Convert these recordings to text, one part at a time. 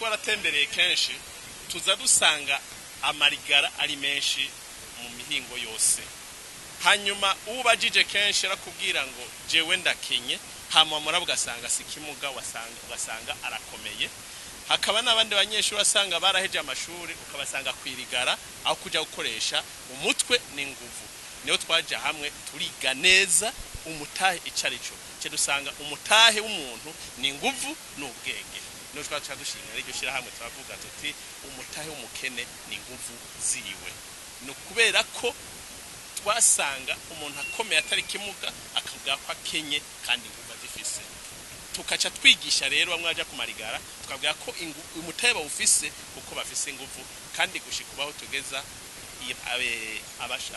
Twaratembereye kenshi, tuza dusanga amarigara ari menshi mu mihingo yose. Hanyuma ubajije kenshi arakubwira ngo jewe ndakenye, hama murabo ugasanga si kimuga, ugasanga arakomeye. Hakaba n'abandi banyeshuri wasanga baraheje amashuri, ukabasanga kwirigara aho kuja gukoresha umutwe n'inguvu. Niyo twaja hamwe turiga neza umutahe icarico, cyo dusanga umutahe w'umuntu ni inguvu n'ubwenge. Niyo twaca dushinga iryo shyirahamwe, turavuga tuti umutahe w'umukene ni inguvu ziwe. Ni ukubera ko twasanga umuntu akomeye atari kimuga akavuga ko akenye kandi inguvu azifise. Tukaca twigisha rero bamwe baja kumarigara, tukabwira ko umutahe bawufise kuko bafise inguvu. Kandi gushika ubaho tugeza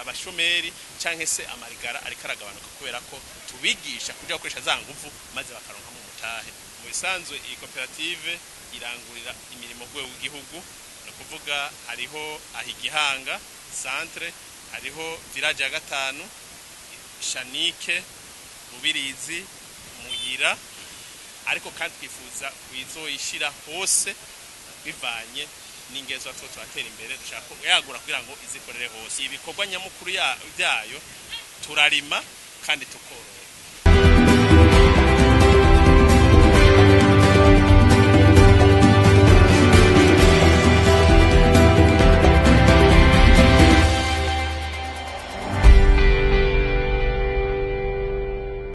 abashomeri canke se amarigara ariko aragabanuka, kubera ko tubigisha kuja gukoresha za nguvu maze bakaronkamo umutahe. Mu bisanzwe iyi koperative irangurira imirimo rwego rw'igihugu, ni ukuvuga hariho aho Igihanga centre, hariho village ya gatanu, Shanike, Rubirizi, Muyira, ariko kandi twifuza kuyizoyishira hose bivanye n'ingezo two turatera imbere. Dushaka yagura kugira ngo izikorere hose. Ibikorwa nyamukuru byayo, turarima kandi tukorora.